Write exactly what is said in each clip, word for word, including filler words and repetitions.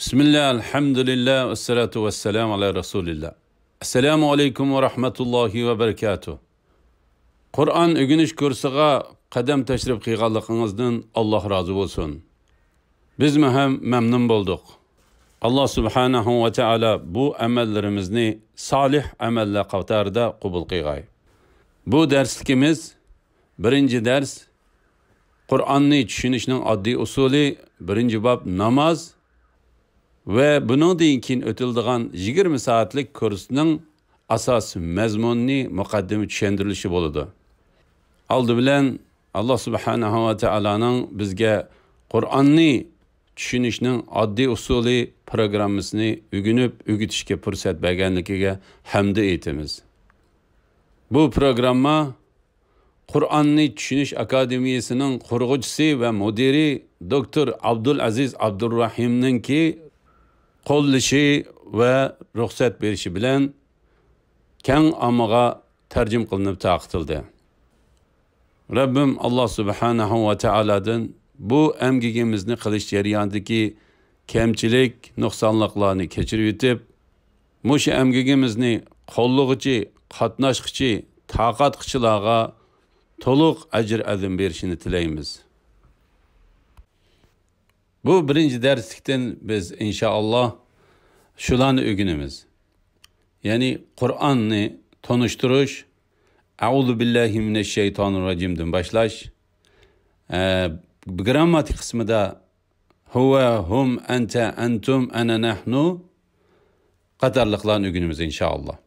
بىسمىللا، ئەلھەمدۇلىللا، ۋەسسالاتۇ ۋەسسالامۇ ئالا رەسۇلىللا. ئەسسالامۇ ئەلەيكۇم ۋە رەھمەتۇللاھى ۋە بەرىكاتۇھ. قۇرئان ئۆگىنىش كۇرسىغا قەدەم تەشرىپ قىلغانلىقىڭىزدىن ئاللاھ رازى بولسۇن. بىزمۇ ھەم مەمنۇن بولدۇق. ئاللاھ سۇبھانەھۇ ۋە تائالا بۇ ئەمەللىرىمىزنى سالىھ ئەمەللەر قاتارىدا قوبۇل قىلغاي. بۇ دەرسلىكىمىز بىرىنچى دەرس، قۇرئاننى چۈشىنىشنىڭ ئاددىي ئۇسۇلى، بىرىنچى باب ناماز ۋە بۇنىڭدىن كېيىن ئۆتۈلىدىغان يىگىرمە سائەتلىك كۇرسنىڭ ئاساسىي مەزمۇنىنى مۇقەددىمە چۈشەندۈرۈلۈشى بولىدۇ. ئالدى بىلەن ئاللاھ سۇبھانەھۇ ۋە تائالانىڭ بىزگە قۇرئاننى چۈشىنىشنىڭ ئاددىي ئۇسۇلى پروگراممىسىنى ئۆگىنىپ ئۆگىتىشكە پۇرسەت بەرگەنلىكىگە ھەمدۇ ئېيتىمىز. بۇ پروگرامما قۇرئاننى چۈشىنىش ئاكادېمىيىسىنىڭ قۇرغۇچىسى ۋە مۇدىرى دوكتور ئابدۇلئەزىز ئابدۇرراھىمنىڭكى قوللىشى ۋە رۇخسەت بېرىشى بىلەن كەڭ ئاممىغا تەرجىمە قىلىنىپ تارقىتىلدى. رەببىم ئاللاھ سۇبھانەھۇ ۋە تائالادىن بۇ ئەمگىكىمىزنى قىلىش جەريانىدىكى كەمچىلىك، نۇقسانلىقلارنى كەچۈرۈۋېتىپ، مۇشۇ ئەمگىكىمىزنى قوللىغۇچى، قاتناشقۇچى، تارقاتقۇچىلارغا تولۇق ئەجىر ئەدىم بېرىشىنى تىلەيمىز. بۇ بىرىنچى دەرسلىكتىن بىز ئىنشائاللاھ شۇلارنى ئۆگىنىمىز. يەنى قۇرئاننى تونۇشتۇرۇش، ئەئۇزۇ بىللاھى مىنەششەيتانىرراجىمدىن باشلاش، ئە، گىرامماتىكا قىسمىدا ھۇۋە، ھۇم، ئەنتە، ئەنتۇم، ئەنە، نەھنۇ قاتارلىقلارنى ئۆگىنىمىز ئىنشائاللاھ.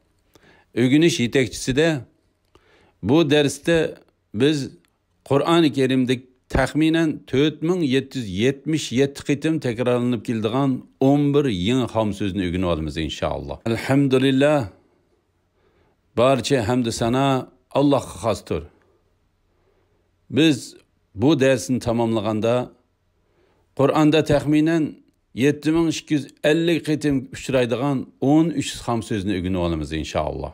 ئۆگىنىش يېتەكچىسىدە بۇ دەرستە بىز قۇرئانى كەرىمدە تەخمىنەن تۆت مىڭ يەتتە يۈز يەتمىش يەتتە قېتىم تەكرارلىنىپ كېلىدىغان ئون بىر يېڭى خام سۆزنى ئۆگىنىۋالىمىز ئىنشائاللاھ. ئەلھەمدۇلىللاھ، بارچە ھەمدۇ سانا ئاللاھقا خاستۇر. بىز بۇ دەرسنى تاماملىغاندا قۇرئاندا تەخمىنەن يەتتە مىڭ ئىككى يۈز ئەللىك قېتىم ئۇچرايدىغان ئون ئۈچ خام سۆزنى ئۆگىنىۋالىمىز ئىنشائاللاھ.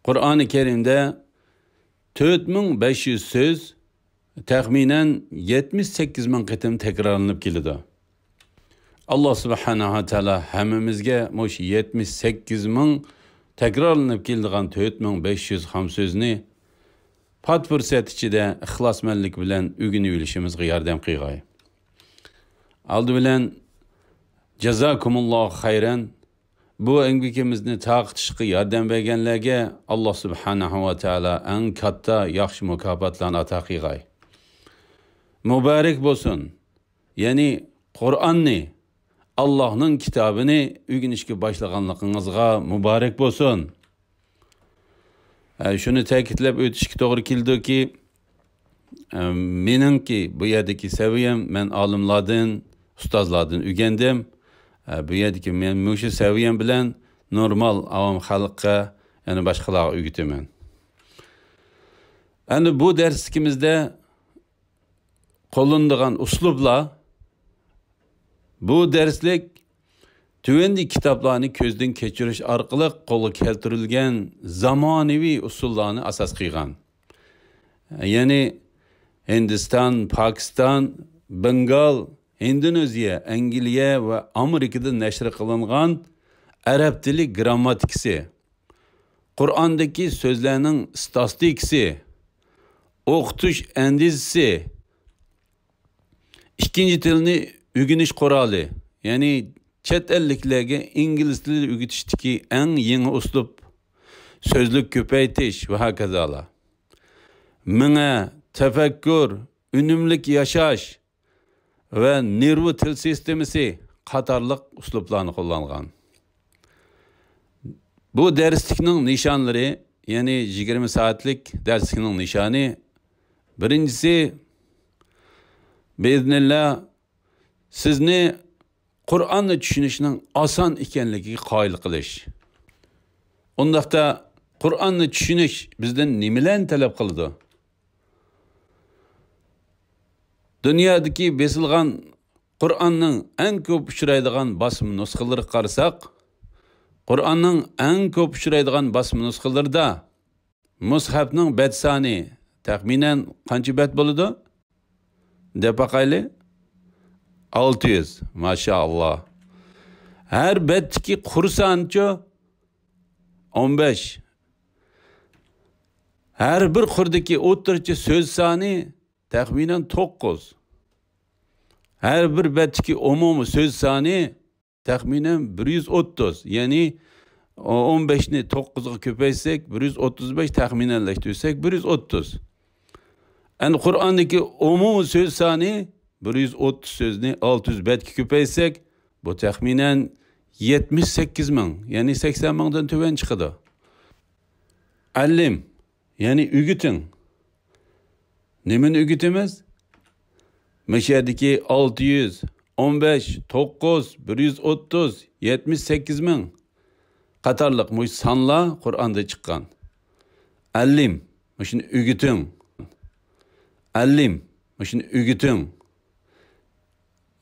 قۇرئانى كەرىمدە تۆت مىڭ بەش يۈز سۆز تەخمىنەن يەتمىش سەككىز مىڭ قېتىم تەكرارلىنىپ كېلىدۇ. ئاللاھ سۇبھانەھۇ ۋە تائالا ھەممىمىزگە مۇشۇ يەتمىش سەككىز مىڭ تەكرارلىنىپ كېلىدىغان تۆت مىڭ بەش يۈز خام سۆزنى پات پۇرسەت ئىچىدە ئىخلاسمەنلىك بىلەن ئۆگىنىۋېلىشىمىزغا ياردەم قىلغاي. ئالدى بىلەن جازاكۇمۇللاھۇ خەيرەن. بۇ ئەمگىكىمىزنى تارقىتىشقا ياردەم بەرگەنلەرگە ئاللاھ سۇبھانەھۇ ۋە تائالا ئەڭ كاتتا ياخشى مۇكاپاتلارنى ئاتا قىلغاي. مۇبارەك بولسۇن. يەنى قۇرئاننى، ئاللاھنىڭ كىتابىنى ئۆگىنىشكە باشلىغانلىقىڭىزغا مۇبارەك بولسۇن. ئە، شۇنى تەكىتلەپ ئۆتۈشكە توغرا كېلىدۇكى، ئە، مېنىڭكى بۇ يەردىكى سەۋىيەم، مەن ئالىملاردىن، ئۇستازلاردىن ئۆگەندىم. ئە، بۇ يەردىكى مەن مۇشۇ سەۋىيەم بىلەن نورمال ئاۋام خەلققە، يەنى باشقىلارغا ئۆگىتىمەن. ئەمدى بۇ دەرسلىكىمىزدە قوللىنىدىغان ئۇسلۇبلار، بۇ دەرسلىك تۆۋەندىكى كىتابلارنى كۆزدىن كەچۈرۈش ئارقىلىق قولغا كەلتۈرۈلگەن زامانىۋى ئۇسۇللارنى ئاساس قىلغان. يەنى ھىندىستان، پاكىستان، بېنگال، ھىندونېزىيە، ئەنگلىيە ۋە ئامېرىكىدا نەشر قىلىنغان ئەرەب تىلى گىرامماتىكىسى، قۇرئاندىكى سۆزلەرنىڭ ستاتىستىكىسى، ئوقۇتۇش ئەندىزىسى، ئىككىنچى تىلنى ئۆگىنىش قورالى، يەنى چەت ئەللىكلەرگە ئىنگلىز تىلى ئۆگىتىشتىكى ئەڭ يېڭى ئۇسلۇب، سۆزلۈك كۆپەيتىش ۋە ھاكازالار. مېڭە، تەپەككۇر، ئۈنۈملۈك ياشاش، ۋە نېرۋا تىل سىستېمىسى قاتارلىق ئۇسلۇبلارنى قوللانغان. بۇ دەرسلىكنىڭ نىشانلىرى، يەنى يىگىرمە سائەتلىك دەرسلىكنىڭ نىشانى، بىرىنچىسى، بىئىزنىللا، سىزنى قۇرئاننى چۈشىنىشنىڭ ئاسان ئىكەنلىكىگە قايىل قىلىش. ئۇنداقتا، قۇرئاننى چۈشىنىش بىزدىن نېمىلەرنى تەلەپ قىلىدۇ؟ دۇنيادىكى بېسىلغان قۇرئاننىڭ ئەڭ كۆپ ئۇچرايدىغان باسما نۇسخىلىرىغا قارىساق، قۇرئاننىڭ ئەڭ كۆپ ئۇچرايدىغان باسما نۇسخىلىرىدا مۇسھەپنىڭ بەت سانى تەخمىنەن قانچە بەت بولىدۇ؟ دەپ باقايلى. ئالتە يۈز. ماشائاللا. ھەر بەتتىكى قۇر سانىچۇ؟ ئون بەش. ھەر بىر قۇردىكى ئوتتۇرىچە سۆز سانى تەخمىنەن توققۇز. ھەر بىر بەتتىكى ئومۇمىي سۆز سانى تەخمىنەن بىر يۈز ئوتتۇز. يەنى ئون بەشنى توققۇزغا كۆپەيتسەك، بىر يۈز ئوتتۇز بەش، تەخمىنەنلەشتۈرسەك، بىر يۈز ئوتتۇز. ئەمدى قۇرئاندىكى ئومۇمىي سۆز سانى، بىر يۈز ئوتتۇز سۆزنى ئالتە يۈز بەتكە كۆپەيتسەك، بۇ تەخمىنەن يەتمىش سەككىز مىڭ، يەنى سەكسەن مىڭدىن تۆۋەن چىقىدۇ. ئەللىم، يەنى ئۆگىتىڭ. نېمىنى ئۆگىتىمىز؟ مۇشۇ يەردىكى ئالتە يۈز، ئون بەش، توققۇز، بىر يۈز ئوتتۇز، يەتمىش سەككىز مىڭ قاتارلىق مۇشۇ سانلار قۇرئاندا چىققان. ئەللىم، مۇشۇنى ئۆگىتىڭ. ئەللىم، مۇشۇنى ئۆگىتىڭ.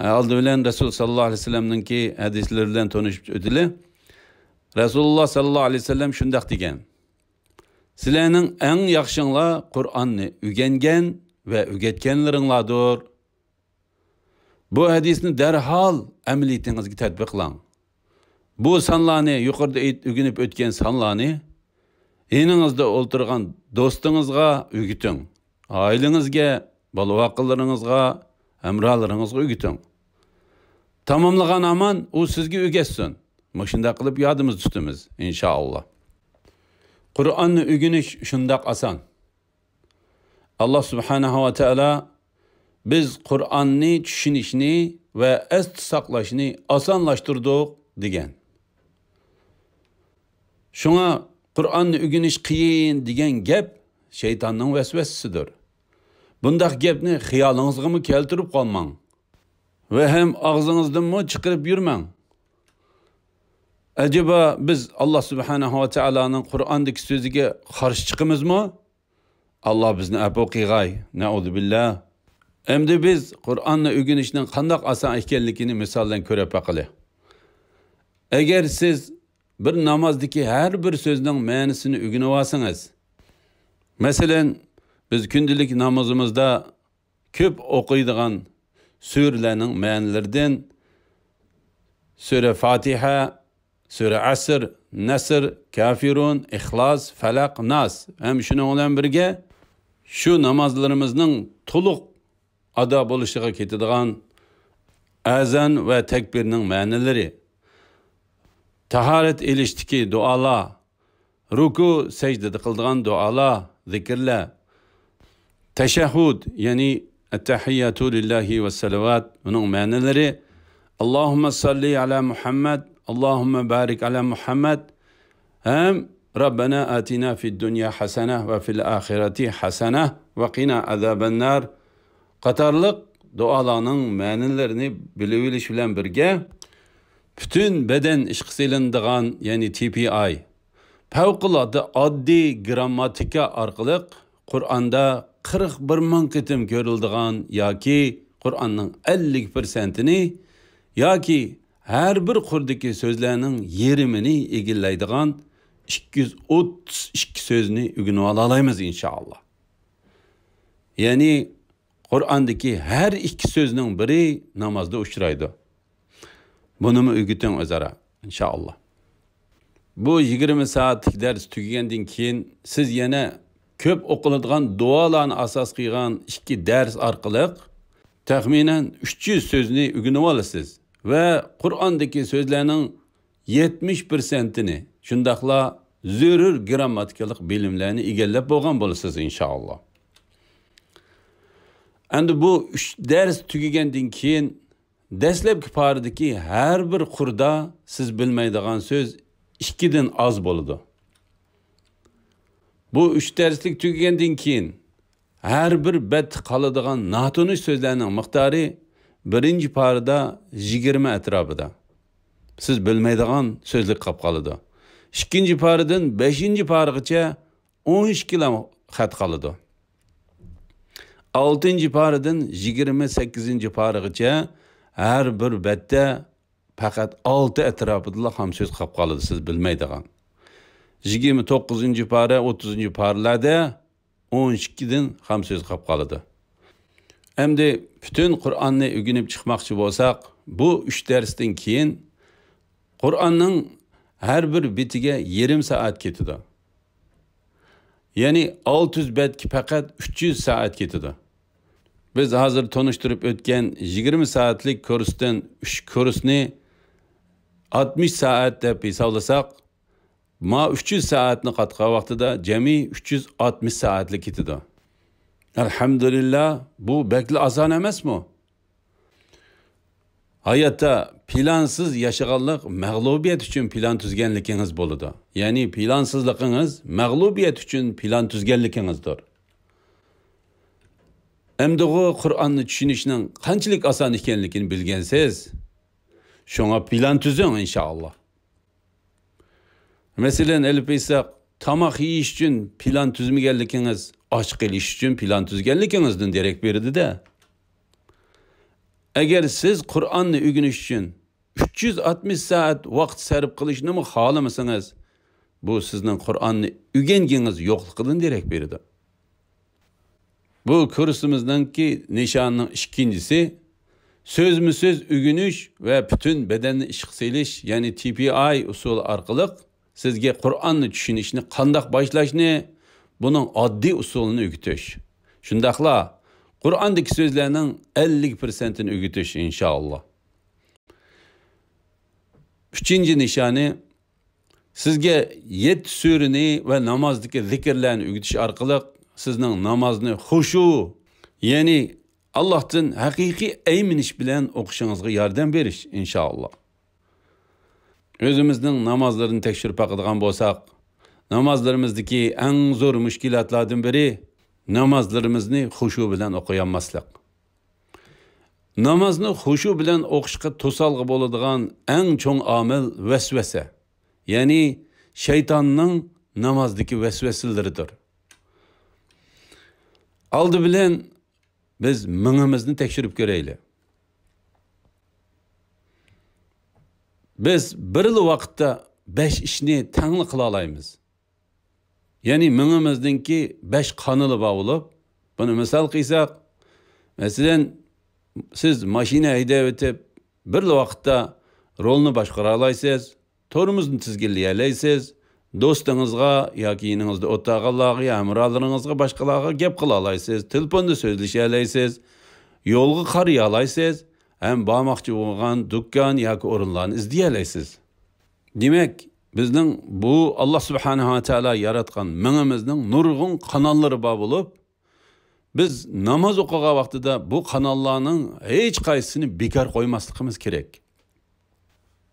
ئالدى بىلەن رەسۇل ساللاللاھۇ ئەلەيھى ۋەسەللەمنىڭكى ھەدىسلىرى بىلەن تونۇشۇپ ئۆتىلى. رەسۇلۇللا ساللاللاھۇ ئەلەيھى ۋەسەللەم شۇنداق دېگەن: سىلەرنىڭ ئەڭ ياخشىڭلار قۇرئاننى ئۆگەنگەن ۋە ئۆگەتكەنلىرىڭلاردۇر. بۇ ھەدىسنى دەرھال ئەمەلىيىتىڭىزگە تەتبىقلاڭ. بۇ سانلارنى، يۇقىرىدا ئېيت-، ئۆگىنىپ ئۆتكەن سانلارنى يېنىڭىزدا ئولتۇرغان دوستىڭىزغا ئۆگىتىڭ. ئائىلىڭىزگە، بالا-ۋاقىلىرىڭىزغا، ھەمراھلىرىڭىزغا ئۆگىتىڭ. تاماملىغان ھامان ئۇ سىزگە ئۆگەتسۇن. مۇشۇنداق قىلىپ يادىمىزدا تۇتىمىز، ئىنشائاللا. قۇرئاننى ئۆگىنىش شۇنداق ئاسان. ئاللا سۇبھانەھۇ ۋە تائالا: «بىز قۇرئاننى چۈشىنىشنى ۋە ئەستە ساقلاشنى ئاسانلاشتۇردۇق» دېگەن. شۇڭا قۇرئاننى ئۆگىنىش قىيىن دېگەن گەپ شەيتاننىڭ ۋەسۋەسىسىدۇر. بۇنداق گەپنى خىيالىڭىزغىمۇ كەلتۈرۈپ قالماڭ. ۋە ھەم ئاغزىڭىزدىنمۇ چىقىرىپ يۈرمەڭ. ئەجەبا بىز ئاللا سۇبھانەھۇ ۋە تائالانىڭ قۇرئاندىكى سۆزىگە قارشى چىقىمىزمۇ؟ ئاللا بىزنى ئەپۇ قىلغاي. نەئۇزۇبىللا. ئەمدى بىز قۇرئاننى ئۆگىنىشنىڭ قانداق ئاسان ئىكەنلىكىنى مىسال بىلەن كۆرۈپ باقىلى. ئەگەر سىز بىر نامازدىكى ھەر بىر سۆزنىڭ مەنىسىنى ئۆگىنىۋالسىڭىز، مەسىلەن، بىز كۈندىلىك نامىزىمىزدا كۆپ ئوقۇيدىغان سۈرىلەرنىڭ مەنىلىرىدىن سۈرە فاتىھە، سۈرە ئەسر، نەسر، كافىرۇن، ئىخلاس، فەلەق، ناس ھەم شۇنىڭ بىلەن بىرگە شۇ نامازلىرىمىزنىڭ تولۇق ئادا بولۇشىغا كېتىدىغان ئەزان ۋە تەكبىرنىڭ مەنىلىرى، تاھارەت ئېلىشتىكى دۇئالار، رۇكۇ، سەجدىدە قىلىدىغان دۇئالار، زىكىرلەر، تەشەھھۇد، يەنى ئەتتەھىياتۇ لىللاھى ۋەسسالىۋات، ئۇنىڭ مەنىلىرى، ئاللاھۇممە ساللى ئەلا مۇھەممەد، ئاللاھۇممە بارىك ئەلا مۇھەممەد ھەم رەببەنا ئاتىنا فىد دۇنيا ھەسەنە ۋە فىل ئاخىرەتى ھەسەنە ۋە قىنا ئازابەننار قاتارلىق دۇئالارنىڭ مەنىلىرىنى بىلىۋېلىش بىلەن بىرگە، پۈتۈن بەدەن ئىشقا سېلىنىدىغان، يەنى تى پى ئاي، پەۋقۇلئاددە ئاددىي گىرامماتىكا ئارقىلىق قۇرئاندا قىرىق بىر مىڭ قېتىم كۆرۈلىدىغان ياكى قۇرئاننىڭ ئەللىك پىرسەنتىنى ياكى ھەر بىر قۇردىكى سۆزلەرنىڭ يېرىمىنى ئىگىلەيدىغان ئىككى يۈز ئوتتۇز ئىككى سۆزنى ئۆگىنىۋالالايمىز، ئىنشائاللا. يەنى قۇرئاندىكى ھەر ئىككى سۆزنىڭ بىرى نامازدا ئۇچرايدۇ. بۇنىمۇ ئۆگىتىڭ ئۆزئارا، ئىنشائاللا. بۇ يىگىرمە سائەتلىك دەرس تۈگىگەندىن كېيىن، سىز يەنە كۆپ ئوقۇلىدىغان دۇئالارنى ئاساس قىلغان ئىككى دەرس ئارقىلىق تەخمىنەن ئۈچ يۈز سۆزنى ئۆگىنىۋالىسىز ۋە قۇرئاندىكى سۆزلەرنىڭ يەتمىش پىرسەنتىنى، شۇنداقلا زۆرۈر گىرامماتىكىلىق بىلىملەرنى ئىگىلەپ بولغان بولىسىز، ئىنشائاللا. ئەمدى بۇ ئۈچ دەرس تۈگىگەندىن كېيىن، دەسلەپكى پارىدىكى ھەر بىر قۇردا سىز بىلمەيدىغان سۆز ئىككىدىن ئاز بولىدۇ. بۇ ئۈچ دەرسلىك تۈگىگەندىن كېيىن، ھەر بىر بەتتە قالىدىغان ناتونۇش سۆزلەرنىڭ مىقدارى بىرىنچى پارىدا يىگىرمە ئەتراپىدا سىز بىلمەيدىغان سۆزلۈك قاپ قالىدۇ. ئىككىنچى پارىدىن بەشىنچى پارىغىچە ئون ئىككىلا خەت قالىدۇ. ئالتىنچى پارىدىن يىگىرمە سەككىزىنچى پارىغىچە ھەر بىر بەتتە پەقەت ئالتە ئەتراپىدىلا خام سۆز قاپ قالىدۇ، سىز بىلمەيدىغان. يىگىرمە توققۇزىنچى پارە، ئوتتۇزىنچى پارىلەردە ئون ئىككىدىن خام سۆز قاپ قالىدۇ. ئەمدى پۈتۈن قۇرئاننى ئۆگىنىپ چىقماقچى بولساق، بۇ ئۈچ دەرستىن كېيىن قۇرئاننىڭ ھەر بىر بېتىگە يېرىم سائەت كېتىدۇ. يەنى ئالتە يۈز بەتكە پەقەت ئۈچ يۈز سائەت كېتىدۇ. بىز ھازىر تونۇشتۇرۇپ ئۆتكەن يىگىرمە سائەتلىك كۇرستىن ئۈچ كۇرسنى ئاتمىش سائەت دەپ ھېسابلىساق، ما ئۈچ يۈز سائەتنى قاتقان ۋاقتىدا جەمئىي ئۈچ يۈز ئاتمىش سائەتلىك كېتىدۇ. ئەلھەمدۇلىللا، بۇ بەكلا ئاسان ئەمەسمۇ؟ ھاياتتا پىلانسىز ياشىغانلىق مەغلۇبىيەت ئۈچۈن پىلان تۈزگەنلىكىڭىز بولىدۇ. يەنى پىلانسىزلىقىڭىز مەغلۇبىيەت ئۈچۈن پىلان تۈزگەنلىكىڭىزدۇر. ئەمدىغۇ قۇرئاننى چۈشىنىشنىڭ قانچىلىك ئاسان ئىكەنلىكىنى بىلگەنسىز. شۇڭا پىلان تۈزۈڭ، ئىنشائاللا. مەسىلەن، ئېلىپ ئېيتساق، تاماق يېيىش ئۈچۈن پىلان تۈزمىگەنلىكىڭىز ئاچ قېلىش ئۈچۈن پىلان تۈزگەنلىكىڭىزدىن دېرەك بېرىدۇ-دە. ئەگەر سىز قۇرئاننى ئۆگىنىش ئۈچۈن ئۈچ يۈز ئاتمىش سائەت ۋاقىت سەرپ قىلىشنىمۇ خالىمىسىڭىز، بۇ سىزنىڭ قۇرئاننى ئۆگەنگىڭىز يوقلۇقىدىن دېرەك بېرىدۇ. بۇ كۇرسىمىزنىڭكى نىشانىنىڭ ئىككىنچىسى، سۆزمۇسۆز ئۆگىنىش ۋە پۈتۈن بەدەننى ئىشقا سېلىش، يەنى تى پى ئاي ئۇسۇلى ئارقىلىق سىزگە قۇرئاننى چۈشىنىشنى قانداق باشلاشنى، بۇنىڭ ئاددىي ئۇسۇلىنى ئۆگىتىش. شۇنداقلا قۇرئاندىكى سۆزلەرنىڭ ئەللىك پىرسەنتىنى ئۆگىتىش، ئىنشائاللا. ئۈچىنچى نىشانى، سىزگە يەتتە سۈرىنى ۋە نامازدىكى زىكىرلەرنى ئۆگىتىش ئارقىلىق سىزنىڭ نامازنى خۇشۇ، يەنى ئاللاھتىن ھەقىقىي ئەيمىنىش بىلەن ئوقۇشىڭىزغا ياردەم بېرىش، ئىنشائاللا. ئۆزىمىزنىڭ نامازلىرىنى تەكشۈرۈپ باقىدىغان بولساق، نامازلىرىمىزدىكى ئەڭ زور مۈشكۈلاتلاردىن بىرى نامازلىرىمىزنى خۇشۇ بىلەن ئوقۇيالماسلىق. نامازنى خۇشۇ بىلەن ئوقۇشقا توسالغۇ بولىدىغان ئەڭ چوڭ ئامىل ۋەسۋەسە، يەنى شەيتاننىڭ نامازدىكى ۋەسۋەسىلىرىدۇر. ئالدى بىلەن بىز مېڭىمىزنى تەكشۈرۈپ كۆرەيلى. بىز بىرلا ۋاقىتتا بەش ئىشنى تەڭلا قىلالايمىز. يەنى مېڭىمىزنىڭكى بەش قانىلى بار بولۇپ، بۇنى مىسال قىلساق، مەسىلەن، سىز ماشىنا ھەيدەۋېتىپ، بىرلا ۋاقىتتا رولنى باشقۇرالايسىز، تورمۇزنى تىزگىنلىيەلەيسىز، دوستىڭىزغا ياكى يېنىڭىزدا ئولتۇرغانلارغا يا ھەمراھلىرىڭىزغا، باشقىلارغا گەپ قىلالايسىز، تېلېفوندا سۆزلىشەلەيسىز، يولغا قارىيالايسىز ھەم بارماقچى بولغان دۇكان ياكى ئورۇنلارنى ئىزدىيەلەيسىز. دېمەك، بىزنىڭ بۇ ئاللا سۇبھانەھۇ ۋە تائالا ياراتقان مېڭىمىزنىڭ نۇرغۇن قاناللىرى بار بولۇپ، بىز ناماز ئوقۇغان ۋاقتىدا بۇ قاناللارنىڭ ھېچقايسىسىنى بىكار قويماسلىقىمىز كېرەك.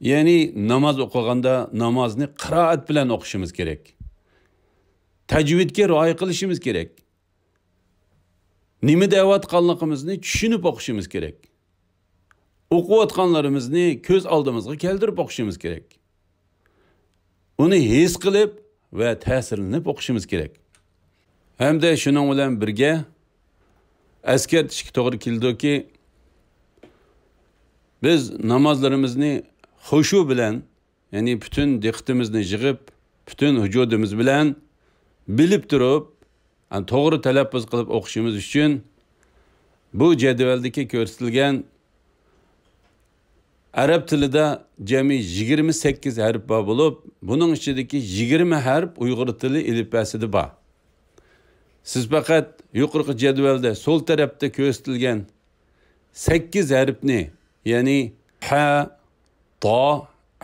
يەنى ناماز ئوقۇغاندا نامازنى قىرائەت بىلەن ئوقۇشىمىز كېرەك. تەجۋىدكە رىئايە قىلىشىمىز كېرەك. نېمە دەۋاتقانلىقىمىزنى چۈشىنىپ ئوقۇشىمىز كېرەك. ئوقۇۋاتقانلىرىمىزنى كۆز ئالدىمىزغا كەلتۈرۈپ ئوقۇشىمىز كېرەك. ئۇنى ھېس قىلىپ ۋە تەسىرلىنىپ ئوقۇشىمىز كېرەك. ھەمدە شۇنىڭ بىلەن بىرگە ئەسكەرتىشكە توغرا كېلىدۇكى، بىز نامازلىرىمىزنى خۇشۇ بىلەن، يەنى پۈتۈن دىققىتىمىزنى يىغىپ، پۈتۈن ۋۇجۇدىمىز بىلەن بىلىپ تۇرۇپ، يەنى توغرا تەلەپپۇز قىلىپ ئوقۇشىمىز ئۈچۈن بۇ جەدۋەلدىكى كۆرسىتىلگەن ئەرەب تىلىدا جەمئىي يىگىرمە سەككىز ھەرپ بار بولۇپ، بۇنىڭ ئىچىدىكى يىگىرمە ھەرپ ئۇيغۇر تىلى ئېلىپبەسىدە بار. سىز پەقەت يۇقىرىقى جەدۋەلدە سول تەرەپتە كۆرسىتىلگەن سەككىز ھەرپنى، يەنى ھە، تا،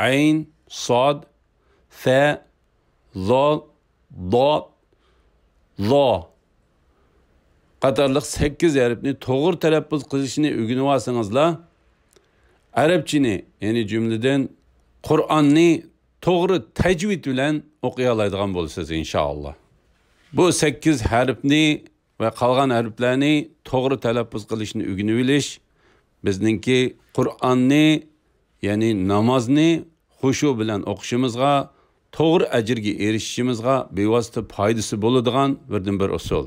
ئەين، ساد، فە، زال، داد، لا قاتارلىق سەككىز ھەرپنى توغرا تەلەپپۇز قىلىشنى ئۆگىنىۋالسىڭىزلا، ئەرەبچىنى، يەنى جۈملىدىن قۇرئاننى توغرا تەجۋىد بىلەن ئوقۇيالايدىغان بولىسىز، ئىنشائاللا. بۇ سەككىز ھەرپنى ۋە قالغان ھەرپلەرنى توغرا تەلەپپۇز قىلىشنى ئۆگىنىۋېلىش بىزنىڭكى قۇرئاننى، يەنى نامازنى خۇشۇ بىلەن ئوقۇشىمىزغا، توغرا ئەجىرگە ئېرىشىشىمىزغا بىۋاسىتە پايدىسى بولىدىغان بىردىنبىر ئۇسۇل.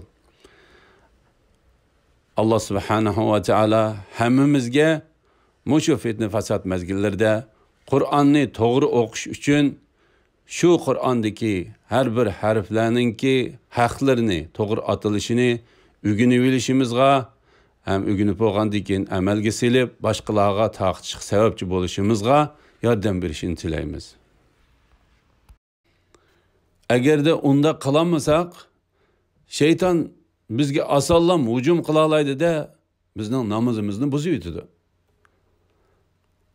ئاللا سۇبھانەھۇ ۋە تائالا ھەممىمىزگە مۇشۇ پىتنە-پاسات مەزگىللىرىدە قۇرئاننى توغرا ئوقۇش ئۈچۈن شۇ قۇرئاندىكى ھەر بىر ھەرپلەرنىڭكى ھەقلىرىنى، توغرا ئاتىلىشىنى ئۆگىنىۋېلىشىمىزغا، ھەم ئۆگىنىپ بولغاندىن كېيىن ئەمەلگە سېلىپ، باشقىلارغا تارقىتىشقا سەۋەبچى بولۇشىمىزغا ياردەم بېرىشىنى تىلەيمىز. ئەگەردە ئۇنداق قىلالمىساق، شەيتان بىزگە ئاسانلا ھۇجۇم قىلالايدۇ-دە، بىزنىڭ نامىزىمىزنى بۇزۇۋېتىدۇ.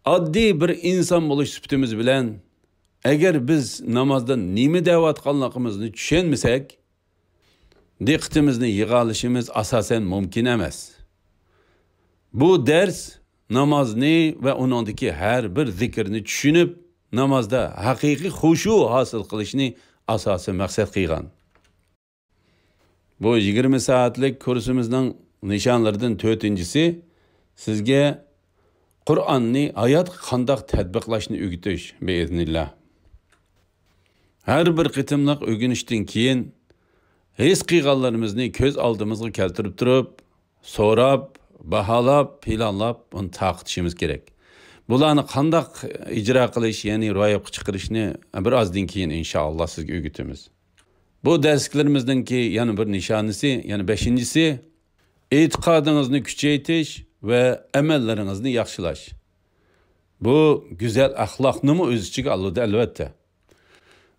ئاددىي بىر ئىنسان بولۇش سۈپىتىمىز بىلەن، ئەگەر بىز نامازدا نېمە دەۋاتقانلىقىمىزنى چۈشەنمىسەك، دىققىتىمىزنى يىغالىشىمىز ئاساسەن مۇمكىن ئەمەس. بۇ دەرس نامازنى ۋە ئۇنىڭدىكى ھەر بىر زىكىرنى چۈشىنىپ، نامازدا ھەقىقىي خۇشۇ ھاسىل قىلىشنى ئاساسىي مەقسەت قىلغان. بۇ يىگىرمە سائەتلىك كۇرسىمىزنىڭ نىشانلىرىدىن تۆتىنچىسى، سىزگە قۇرئاننى ھاياتقا قانداق تەتبىقلاشنى ئۆگىتىش، بىئىزنىللا. ھەر بىر قېتىملىق ئۆگىنىشتىن كېيىن، ھېس قىلغانلىرىمىزنى كۆز ئالدىمىزغا كەلتۈرۈپ تۇرۇپ، سوراپ، باھالاپ، پىلانلاپ، ئۇنى تارقىتىشىمىز كېرەك. بۇلارنى قانداق ئىجرا قىلىش، يەنى روياپقا چىقىرىشنى بىر ئازدىن كېيىن، ئىنشائاللا، سىزگە ئۆگىتىمىز. بۇ دەرسلىكلىرىمىزنىڭكى يەنە بىر نىشانىسى، يەنى بەشىنچىسى، ئېتىقادىڭىزنى كۈچەيتىش ۋە ئەمەللىرىڭىزنى ياخشىلاش. بۇ گۈزەل ئەخلاقنىمۇ ئۆز ئىچىگە ئالىدۇ، ئەلۋەتتە.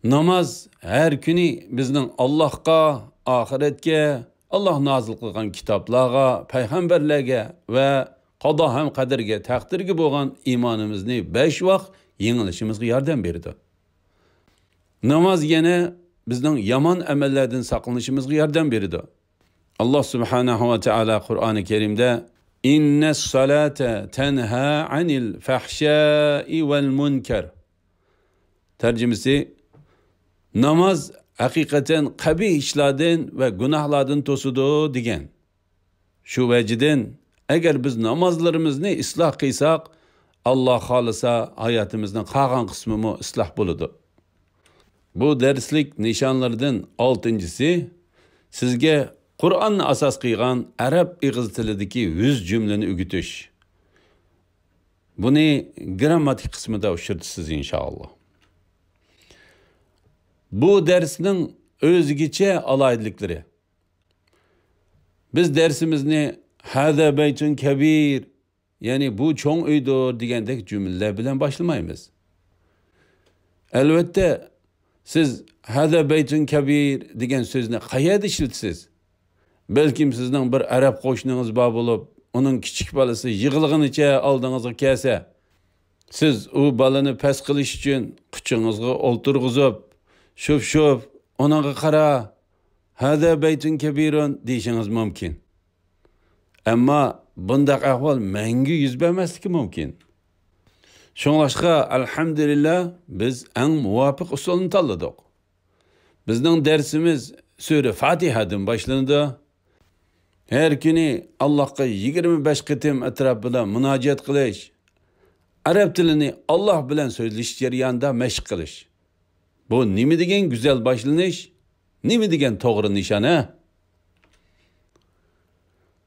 ناماز ھەر كۈنى بىزنىڭ ئاللاھقا، ئاخىرەتكە، ئاللاھ نازىل قىلغان كىتابلارغا، پەيغەمبەرلەرگە ۋە قازا ھەم قەدىرگە، تەقدىرگە بولغان ئىمانىمىزنى بەش ۋاق يېڭىلىشىمىزغا ياردەم بېرىدۇ. ناماز يەنە بىزنىڭ يامان ئەمەللەردىن ساقلىنىشىمىزغا ياردەم بېرىدۇ. ئاللاھ سۇبھانەھۇ ۋە تائالا قۇرئانى كەرىمدە، «ئىننەس سالاتا تەنھا ئەنىل فەھشائى ۋەل مۇنكەر.» تەرجىمىسى، ناماز ھەقىقەتەن قەبىھ ئىشلاردىن ۋە گۇناھلاردىن توسىدۇ، دېگەن. شۇ ۋەجىدىن، ئەگەر بىز نامازلىرىمىزنى ئىسلاھ قىلساق، ئاللاھ خالىسا، ھاياتىمىزنىڭ قالغان قىسمىمۇ ئىسلاھ بولىدۇ. بۇ دەرسلىك نىشانلىرىدىن ئالتىنچىسى، سىزگە قۇرئاننى ئاساس قىلغان ئەرەب ئېغىز تىلىدىكى يۈز جۈملىنى ئۆگىتىش. بۇنى گىرامماتىكا قىسمىدا ئۇچرىتىسىز، ئىنشائاللا. بۇ دەرسنىڭ ئۆزگىچە ئالاھىدىلىكلىرى. بىز دەرسىمىزنى «ھازا بەيتۇن كەبىر»، يەنى «بۇ چوڭ ئۆيدۇر» دېگەندەك جۈملىلەر بىلەن باشلىمايمىز. ئەلۋەتتە، سىز «ھازا بەيتۇن كەبىر» دېگەن سۆزنى قەيەردە ئىشلىتىسىز؟ بەلكىم سىزنىڭ بىر ئەرەب قوشنىڭىز بار بولۇپ، ئۇنىڭ كىچىك بالىسى يىغلىغىنىچە ئالدىڭىزغا كەلسە، سىز ئۇ بالىنى پەس قىلىش ئۈچۈن قۇچىڭىزغا ئولتۇرغۇزۇپ، «شوف، شوف، ئۇنىڭغا قارا، ھازا بەيتۇن كەبىرۇن» دېيىشىڭىز مۇمكىن. ئەمما بۇنداق ئەھۋال مەڭگۈ يۈز بەرمەسلىكى مۇمكىن. شۇڭلاشقا، ئەلھەمدۇلىللا، بىز ئەڭ مۇۋاپىق ئۇسۇلنى تاللىدۇق. بىزنىڭ دەرسىمىز سۈرە فاتىھەدىن باشلىنىدۇ. ھەر كۈنى ئاللاھقا يىگىرمە بەش قېتىم ئەتراپىدا مۇناجات قىلىش، ئەرەب تىلىنى ئاللاھ بىلەن سۆزلىشىش جەريانىدا مەشىق قىلىش. بۇ نېمە دېگەن گۈزەل باشلىنىش، نېمە دېگەن توغرا نىشان، ھە؟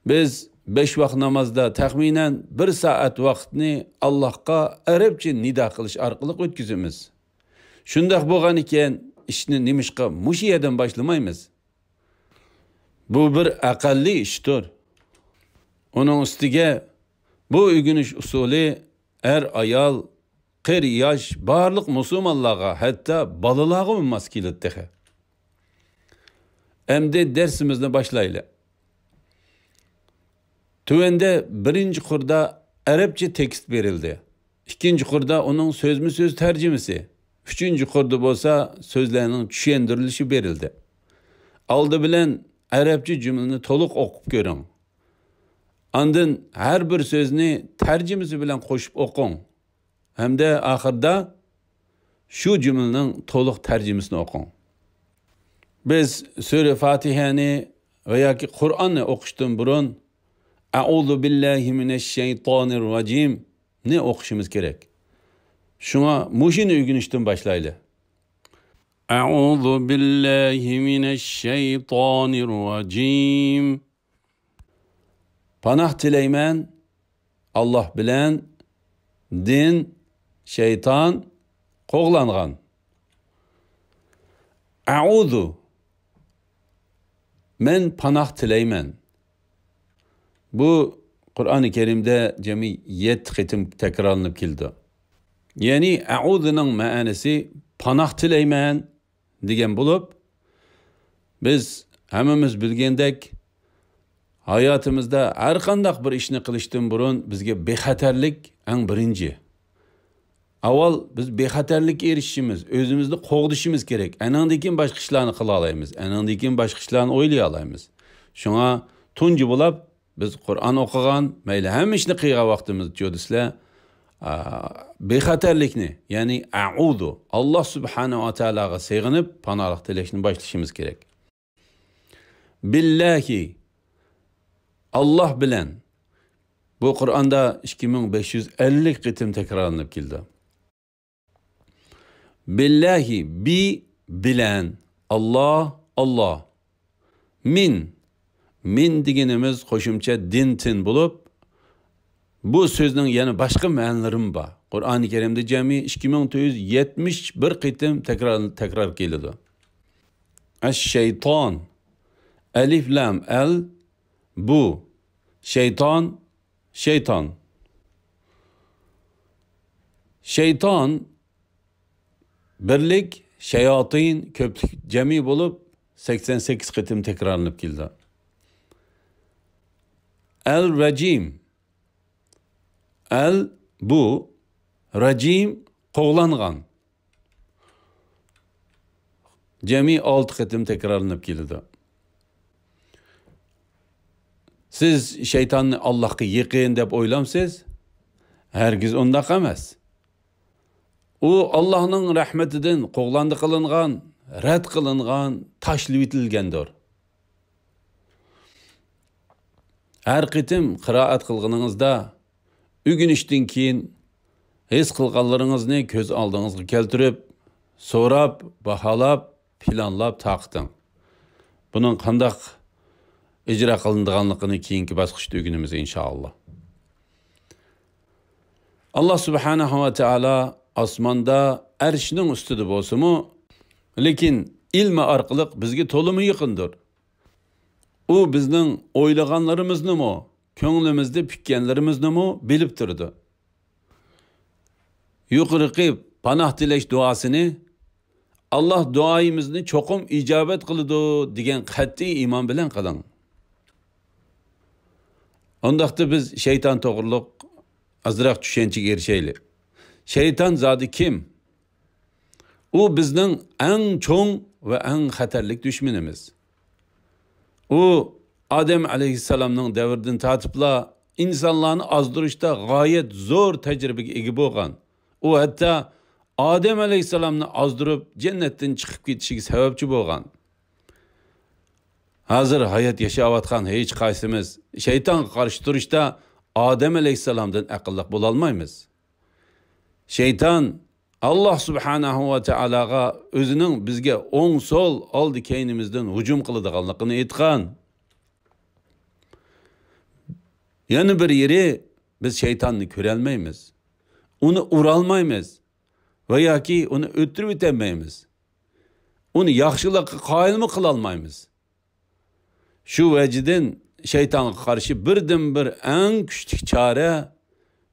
بىز بەش ۋاق نامازدا تەخمىنەن بىر سائەت ۋاقىتنى ئاللاھقا ئەرەبچە نىدا قىلىش ئارقىلىق ئۆتكۈزىمىز. شۇنداق بولغان ئىكەن، ئىشنى نېمىشقا مۇشۇ يەردىن باشلىمايمىز؟ بۇ بىر ئەقەللىي ئىشتۇر. ئۇنىڭ ئۈستىگە بۇ ئۆگىنىش ئۇسۇلى ئەر-ئايال، قېرى-ياش، بارلىق مۇسۇلمانلارغا، ھەتتا بالىلارغىمۇ ماس كېلىدۇ تېخى. ئەمدى دەرسىمىزنى باشلايلى. تۆۋەندە بىرىنچى قۇردا ئەرەبچە تېكىست بېرىلدى. ئىككىنچى قۇردا ئۇنىڭ سۆزمۇ سۆز تەرجىمىسى، ئۈچىنچى قۇردا بولسا سۆزلەرنىڭ چۈشەندۈرۈلۈشى بېرىلدى. ئالدى بىلەن ئەرەبچە جۈملىنى تولۇق ئوقۇپ كۆرۈڭ. ئاندىن ھەر بىر سۆزنى تەرجىمىسى بىلەن قوشۇپ ئوقۇڭ. ھەمدە ئاخىرىدا شۇ جۈملىنىڭ تولۇق تەرجىمىسىنى ئوقۇڭ. بىز سۈرە فاتىھەنى ۋە ياكى قۇرئاننى ئوقۇشتىن بۇرۇن «ئەئۇزۇ بىللاھى مىنەششەيتانىر راجىم» نى ئوقۇشىمىز كېرەك. شۇڭا مۇشۇنى ئۆگىنىشتىن باشلايلى. «ئەئۇزۇ بىللاھى مىنەششەيتانىر راجىم.» پاناھ تىلەيمەن ئاللاھ بىلەن، دىن، شەيتان قوغلانغان. «ئەئۇزۇ»، مەن پاناھ تىلەيمەن. بۇ قۇرئانى كەرىمدە جەمئىي يەتتە قېتىم تەكرارلىنىپ كېلىدۇ. يەنى ئەئۇزۇنىڭ مەنىسى پاناھ تىلەيمەن دېگەن بولۇپ، بىز ھەممىمىز بىلگەندەك، ھاياتىمىزدا ھەر قانداق بىر ئىشنى قىلىشتىن بۇرۇن بىزگە بىخەتەرلىك ئەڭ بىرىنچى. ئاۋۋال بىز بىخەتەرلىككە ئېرىشىشىمىز، ئۆزىمىزنى قوغدىشىمىز كېرەك. ئەنىڭدىن كېيىن باشقا ئىشلارنى قىلالايمىز. ئەنىڭدىن كېيىن باشقا ئىشلارنى ئويلىيالايمىز. شۇڭا تۇنجى بولاپ بىز قۇرئان ئوقۇغان، مەيلى ھەممە ئىشنى قىلغان ۋاقتىمىزدا چۆدىسىلە، ئا، بىخەتەرلىكنى، يەنى ئەئۇزۇ، ئاللا سۇبھانەھۇ ۋە تائالاغا سېغىنىپ، پاناھلىق تىلەشنى باشلىشىمىز كېرەك. بىللاھى، ئاللا بىلەن. بۇ قۇرئاندا ئىككى مىڭ بەش يۈز ئەللىك قېتىم تەكرارلىنىپ كېلىدۇ. بىللاھى، بى، بىلەن. ئاللا، ئاللا. مىن. مىن دېگىنىمىز قوشۇمچە دىن، تىن بولۇپ، بۇ سۆزنىڭ يەنە باشقا مەنىلىرىمۇ بار. قۇرئانى كەرىمدە جەمئىي ئىككى مىڭ تۆت يۈز يەتمىش بىر قېتىم تەكرار، تەكرار كېلىدۇ. ئەش-شەيتان. ئەلىف لام ئەل، بۇ. شەيتان، شەيتان. شەيتان بىرلىك، شەياتىن كۆپلۈك جەمئىي بولۇپ، سەكسەن سەككىز قېتىم تەكرارلىنىپ كېلىدۇ. ئەل رەجىم. ئەل بۇ، رەجىم قوغلانغان. جەمئىي ئالتە قېتىم تەكرارلىنىپ كېلىدۇ. سىز شەيتاننى ئاللاھقا يېقىن دەپ ئويلامسىز؟ ھەرگىز ئۇنداق ئەمەس. ئۇ ئاللاھنىڭ رەھمىتىدىن قوغلاندى قىلىنغان، رەت قىلىنغان، تاشلىۋېتىلگەندۇر. ھەر قېتىم قىرائەت قىلغىنىڭىزدا، ئۆگىنىشتىن كېيىن ھېس قىلغانلىرىڭىزنى كۆز ئالدىڭىزغا كەلتۈرۈپ، سوراپ، باھالاپ، پىلانلاپ تارقىتىڭ. بۇنىڭ قانداق ئىجرا قىلىنىدىغانلىقىنى كېيىنكى باسقۇچتا ئۆگىنىمىز، ئىنشائاللا. ئاللا سۇبھانەھۇ ۋە تائالا ئاسماندا ئەرشنىڭ ئۈستىدە بولسىمۇ، لېكىن ئىلمى ئارقىلىق بىزگە تولىمۇ يېقىندۇر. ئۇ بىزنىڭ ئويلىغانلىرىمىزنىمۇ، كۆڭلىمىزدە پۈككەنلىرىمىزنىمۇ بىلىپ تۇرىدۇ. يۇقىرىقى پاناھ تىلەش دۇئاسىنى، «ئاللا دۇئايىمىزنى چوقۇم ئىجابەت قىلىدۇ» دېگەن قەتئىي ئىمان بىلەن قىلىڭ. ئۇنداقتا بىز شەيتان توغرۇلۇق ئازراق چۈشەنچىگە ئېرىشەيلى. شەيتان زادى كىم؟ ئۇ بىزنىڭ ئەڭ چوڭ ۋە ئەڭ خەتەرلىك دۈشمىنىمىز. ئۇ ئادەم ئەلەيھىسسالامنىڭ دەۋرىدىن تارتىپلا ئىنسانلارنى ئازدۇرۇشتا غايەت زور تەجرىبىگە ئىگە بولغان. ئۇ ھەتتا ئادەم ئەلەيھىسسالامنى ئازدۇرۇپ، جەننەتتىن چىقىپ كېتىشىگە سەۋەبچى بولغان. ھازىر ھايات ياشاۋاتقان ھېچقايسىمىز شەيتانغا قارشى تۇرۇشتا ئادەم ئەلەيھىسسالامدىن ئەقىللىق بولالمايمىز. شەيتان ئاللا سۇبھانەھۇ ۋە تائالاغا ئۆزىنىڭ بىزگە ئوڭ، سول، ئالدى، كەينىمىزدىن ھۇجۇم قىلىدىغانلىقىنى ئېيتقان. يەنە بىر يېرى، بىز شەيتاننى كۆرەلمەيمىز. ئۇنى ئۇرالمايمىز ۋە ياكى ئۇنى ئۆلتۈرۈۋېتەلمەيمىز. ئۇنى ياخشىلىققا قايىلمۇ قىلالمايمىز. شۇ ۋەجىدىن شەيتانغا قارشى بىردىنبىر ئەڭ كۈچلۈك چارە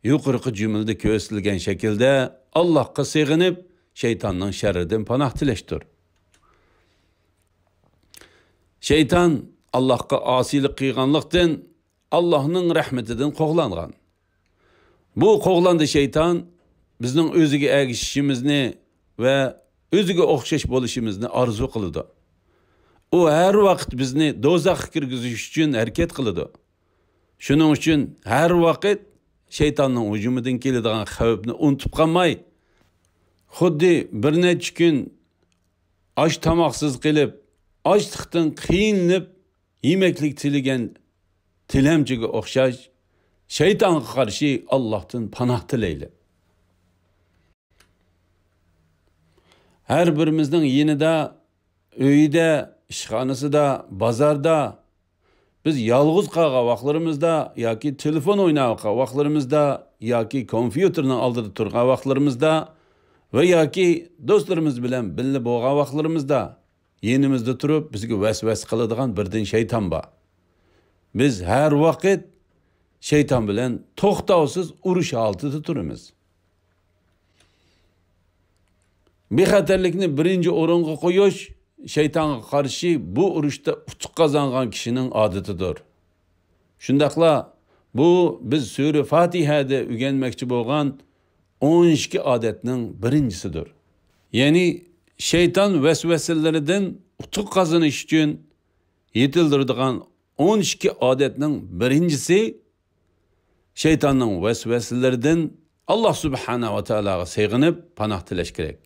يۇقىرىقى جۈملىدە كۆرسىتىلگەن شەكىلدە ئاللاھقا سېغىنىپ، شەيتاننىڭ شەررىدىن پاناھ تىلەشتۇر. شەيتان ئاللاھقا ئاسىيلىق قىلغانلىقتىن، ئاللاھنىڭ رەھمىتىدىن قوغلانغان. بۇ قوغلاندى شەيتان بىزنىڭ ئۆزىگە ئەگىشىشىمىزنى ۋە ئۆزىگە ئوخشاش بولۇشىمىزنى ئارزۇ قىلىدۇ. ئۇ ھەر ۋاقىت بىزنى دوزاخقا كىرگۈزۈش ئۈچۈن ھەرىكەت قىلىدۇ. شۇنىڭ ئۈچۈن ھەر ۋاقىت شەيتاننىڭ ھۇجۇمىدىن كېلىدىغان خەۋپنى ئۇنتۇپ قالماي، خۇددى بىر نەچچە كۈن ئاش تاماقسىز قېلىپ، ئاچلىقتىن قىينىلىپ، يېمەكلىك تىلىگەن تىلەمچىگە ئوخشاش، شەيتانغا قارشى ئاللاھتىن پاناھ تىلەيلى. ھەر بىرىمىزنىڭ يېنىدا، ئۆيىدە، ئىشخانىسىدا، بازاردا، بىز يالغۇز قالغان ۋاقىتلىرىمىزدا ياكى تېلېفون ئويناۋاتقان ۋاقىتلىرىمىزدا ياكى كومپيۇتېرنىڭ ئالدىدا تۇرغان ۋاقىتلىرىمىزدا ۋە ياكى دوستلىرىمىز بىلەن بىللە بولغان ۋاقىتلىرىمىزدا يېنىمىزدا تۇرۇپ، بىزگە ۋەسۋەسە قىلىدىغان بىردىن شەيتان بار. بىز ھەر ۋاقىت شەيتان بىلەن توختاۋسىز ئۇرۇش ھالىتىدە تۇرىمىز. بىخەتەرلىكنى بىرىنچى ئورۇنغا قويۇش شەيتانغا قارشى بۇ ئۇرۇشتا ئۇتۇق قازانغان كىشىنىڭ ئادىتىدۇر. شۇنداقلا بۇ بىز سۈرە فاتىھەدە ئۆگەنمەكچى بولغان ئون ئىككى ئادەتنىڭ بىرىنچىسىدۇر. يەنى شەيتان ۋەسۋەسىلىرىدىن ئۇتۇق قازىنىش ئۈچۈن يېتىلدۈرىدىغان ئون ئىككى ئادەتنىڭ بىرىنچىسى، شەيتاننىڭ ۋەسۋەسىلىرىدىن ئاللا سۇبھانەھۇ ۋە تائالاغا سېغىنىپ پاناھ تىلەش كېرەك.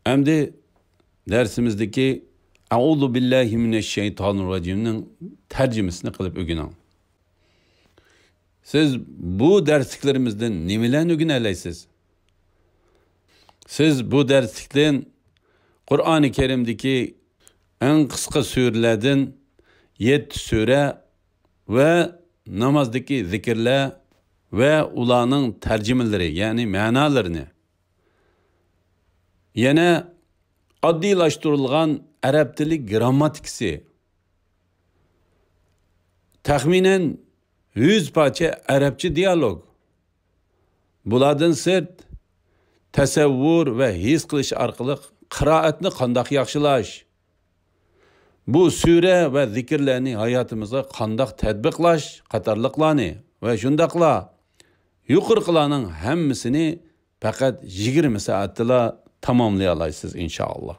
ئەمدى دەرسىمىزدىكى ئەئۇزۇ بىللاھى مىنەششەيتانىرراجىمنىڭ تەرجىمىسىنى قىلىپ ئۆگىنىڭ. سىز بۇ دەرسلىكلىرىمىزدىن نېمىلەرنى ئۆگىنەلەيسىز؟ سىز بۇ دەرسلىكتىن قۇرئانى كەرىمدىكى ئەڭ قىسقا سۈرىلەردىن يەتتە سۈرە ۋە نامازدىكى زىكىرلەر ۋە ئۇلارنىڭ تەرجىمىلىرى، يەنى مەنالىرىنى، يەنە ئاددىيلاشتۇرۇلغان ئەرەب تىلى گىرامماتىكىسى، تەخمىنەن يۈز پارچە ئەرەبچە دىيالوگ، بۇلاردىن سىرت، تەسەۋۋۇر ۋە ھېس قىلىش ئارقىلىق قىرائەتنى قانداق ياخشىلاش، بۇ سۈرە ۋە زىكىرلەرنى ھاياتىمىزغا قانداق تەتبىقلاش قاتارلىقلارنى ۋە شۇنداقلا يۇقىرىقىلارنىڭ ھەممىسىنى پەقەت يىگىرمە سائەتتىلا تاماملىيالايسىز، ئىنشائاللا.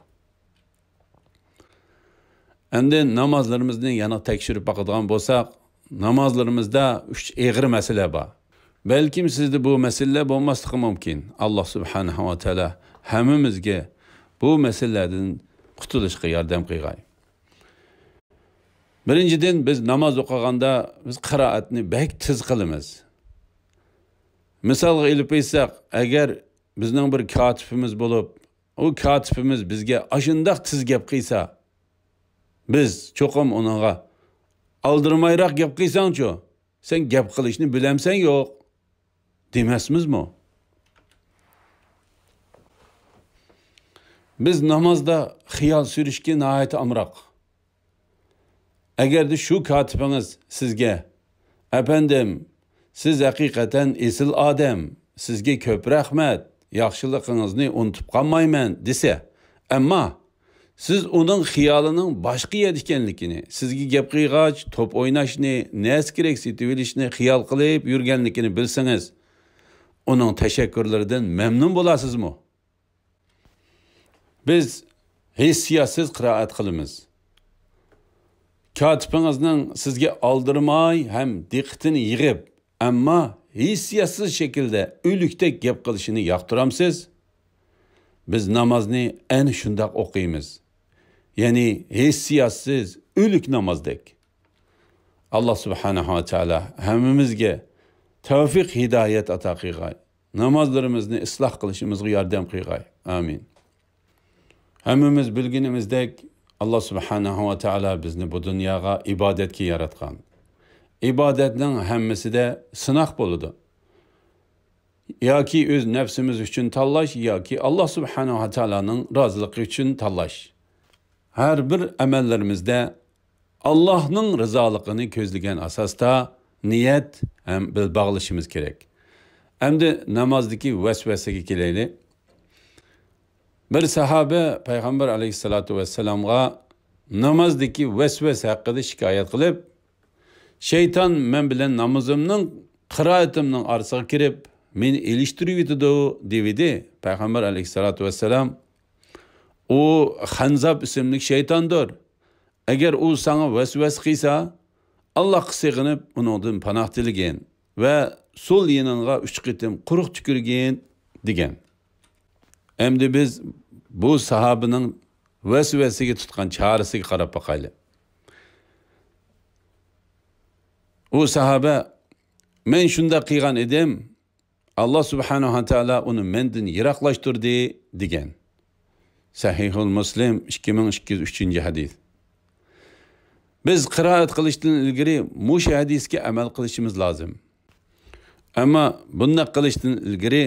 ئەمدى نامازلىرىمىزنى يەنە تەكشۈرۈپ باقىدىغان بولساق، نامازلىرىمىزدا ئۈچ ئېغىر مەسىلە بار. بەلكىم سىزدە بۇ مەسىلىلەر بولماسلىقى مۇمكىن. ئاللا سۇبھانەھۇ ۋە تائالا ھەممىمىزگە بۇ مەسىلىلەردىن قۇتۇلۇشقا ياردەم قىلغاي. بىرىنچىدىن، بىز ناماز ئوقۇغاندا بىز قىرائەتنى بەك تېز قىلىمىز. مىسالغا ئېلىپ ئېيتساق، ئەگەر بىزنىڭ بىر كاتىپىمىز بولۇپ، ئۇ كاتىپىمىز بىزگە ئاشۇنداق تېز گەپ قىلسا، بىز چوقۇم ئۇنىڭغا، «ئالدىرىمايراق گەپ قىلساڭچۇ، سەن گەپ قىلىشنى بىلەمسەن يوق؟» دېمەسمىزمۇ؟ بىز نامازدا خىيال سۈرۈشكە ناھايىتى ئامراق. ئەگەردە شۇ كاتىپىڭىز سىزگە، «ئەپەندىم، سىز ھەقىقەتەن ئېسىل ئادەم، سىزگە كۆپ رەھمەت، ياخشىلىقىڭىزنى ئۇنتۇپ قالمايمەن» دېسە، ئەمما سىز ئۇنىڭ خىيالىنىڭ باشقا يەردە ئىكەنلىكىنى، سىزگە گەپ قىلغاچ توپ ئويناشنى، نەرسە كېرەك سېتىۋېلىشنى خىيال قىلىپ يۈرگەنلىكىنى بىلسىڭىز، ئۇنىڭ تەشەككۈرلىرىدىن مەمنۇن بولارسىزمۇ؟ بىز ھېسسىياتسىز قىرائەت قىلىمىز. كاتىپىڭىزنىڭ سىزگە ئالدىرىماي ھەم دىققىتىنى يىغىپ، ئەمما ھېسسىياتسىز شەكىلدە ئۆلۈكتەك گەپ قىلىشىنى ياقتۇرامسىز؟ بىز نامازنى ئەنە شۇنداق ئوقۇيمىز. يەنى ھېسسىياتسىز، ئۆلۈك نامازدەك. ئاللا سۇبھانەھۇ ۋە تائالا ھەممىمىزگە تەۋفىق، ھىدايەت ئاتا قىلغاي. نامازلىرىمىزنى ئىسلاھ قىلىشىمىزغا ياردەم قىلغاي. ئامىن. ھەممىمىز بىلگىنىمىزدەك، ئاللا سۇبھانەھۇ ۋە تائالا بىزنى بۇ دۇنياغا ئىبادەتكە ياراتقان. ئىبادەتنىڭ ھەممىسىدە سىناق بولىدۇ. ياكى ئۆز نەپسىمىز ئۈچۈن تاللاش، ياكى ئاللا سۇبھانەھۇ ۋە تائالانىڭ رازىلىقى ئۈچۈن تاللاش. ھەر بىر ئەمەللىرىمىزدە ئاللاھنىڭ رىزالىقىنى كۆزلىگەن ئاساستا نىيەت ھەم بىل باغلىشىمىز كېرەك. ئەمدى نامازدىكى ۋەسۋەسىگە كېلەيلى. بىر ساھابە پەيغەمبەر ئەلەيھىسسالاتۇ ۋەسسالامغا نامازدىكى ۋەسۋەسە ھەققىدە شىكايەت قىلىپ، «شەيتان مەن بىلەن نامىزىمنىڭ، قىرائىتىمنىڭ ئارىسىغا كىرىپ، مېنى ئېلىشتۇرۇۋېتىدۇ» دېۋىدى. پەيغەمبەر ئەلەيھىسسالاتۇ ۋەسسالام، «ئۇ خەنزاب ئىسىملىك شەيتاندۇر. ئەگەر ئۇ ساڭا ۋەسۋەسە قىلسا، ئاللاھقا سېغىنىپ، ئۇنىڭدىن پاناھ تىلىگىن ۋە سول يېنىڭغا ئۈچ قېتىم قۇرۇق تۈكۈرگىن» دېگەن. ئەمدى بىز بۇ ساھابىنىڭ ۋەسۋەسىگە تۇتقان چارىسىگە قاراپ باقايلى. ئۇ ساھابە، «مەن شۇنداق قىلغان ئىدىم، ئاللا سۇبھانەھۇ ۋە تائالا ئۇنى مەندىن يىراقلاشتۇردى» دېگەن. سەھىھۇل مۇسلىم، ئىككى مىڭ ئىككى يۈز ئۈچىنچى ھەدىس. بىز قىرائەت قىلىشتىن ئىلگىرى مۇشۇ ھەدىسكە ئەمەل قىلىشىمىز لازىم. ئەمما بۇنداق قىلىشتىن ئىلگىرى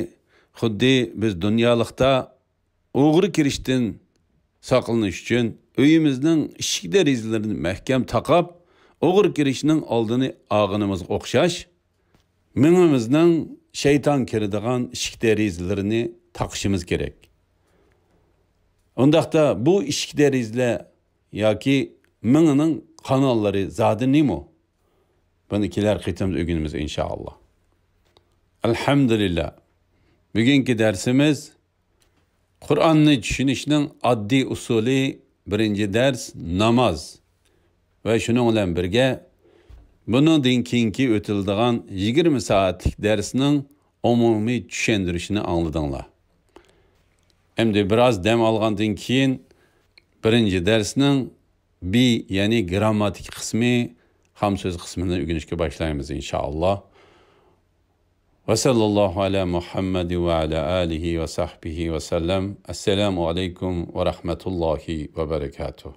خۇددى بىز دۇنيالىقتا ئوغرى كىرىشتىن ساقلىنىش ئۈچۈن ئۆيىمىزنىڭ ئىشىك دېرىزىلىرىنى مەھكەم تاقاپ، ئوغرى كىرىشنىڭ ئالدىنى ئالغىنىمىزغا ئوخشاش، مېڭىمىزنىڭ شەيتان كىرىدىغان ئىشىك دېرىزىلىرىنى تاقىشىمىز كېرەك. ئۇنداقتا بۇ ئىشىك دېرىزىلەر ياكى مېڭىنىڭ قاناللىرى زادى نېمە؟ بۇنى كېلەر قېتىمدا ئۆگىنىمىز، ئىنشائاللا. ئەلھەمدۇلىللا. بۈگۈنكى دەرسىمىز قۇرئاننى چۈشىنىشنىڭ ئاددىي ئۇسۇلى، بىرىنچى دەرس ناماز ۋە شۇنىڭ بىلەن بىرگە بۇنىڭدىن كېيىنكى ئۆتۈلىدىغان يىگىرمە سائەتلىك دەرسنىڭ ئومۇمىي چۈشەندۈرۈشىنى ئاڭلىدىڭلار. ئەمدى بىراز دەم ئالغاندىن كېيىن بىرىنچى دەرسنىڭ بى، يەنى گىرامماتىك قىسمى، خام سۆز قىسمىنى ئۆگىنىشكە باشلايمىز، ئىنشائاللا. ۋەسەللاللاھۇ ئەلا مۇھەممەد ۋە ئەلا ئالىھى ۋە سەھبىھى ۋەسەللەم. ئەسسالامۇ ئەلەيكۇم ۋە رەھمەتۇللاھى ۋە بەرەكاتۇھ.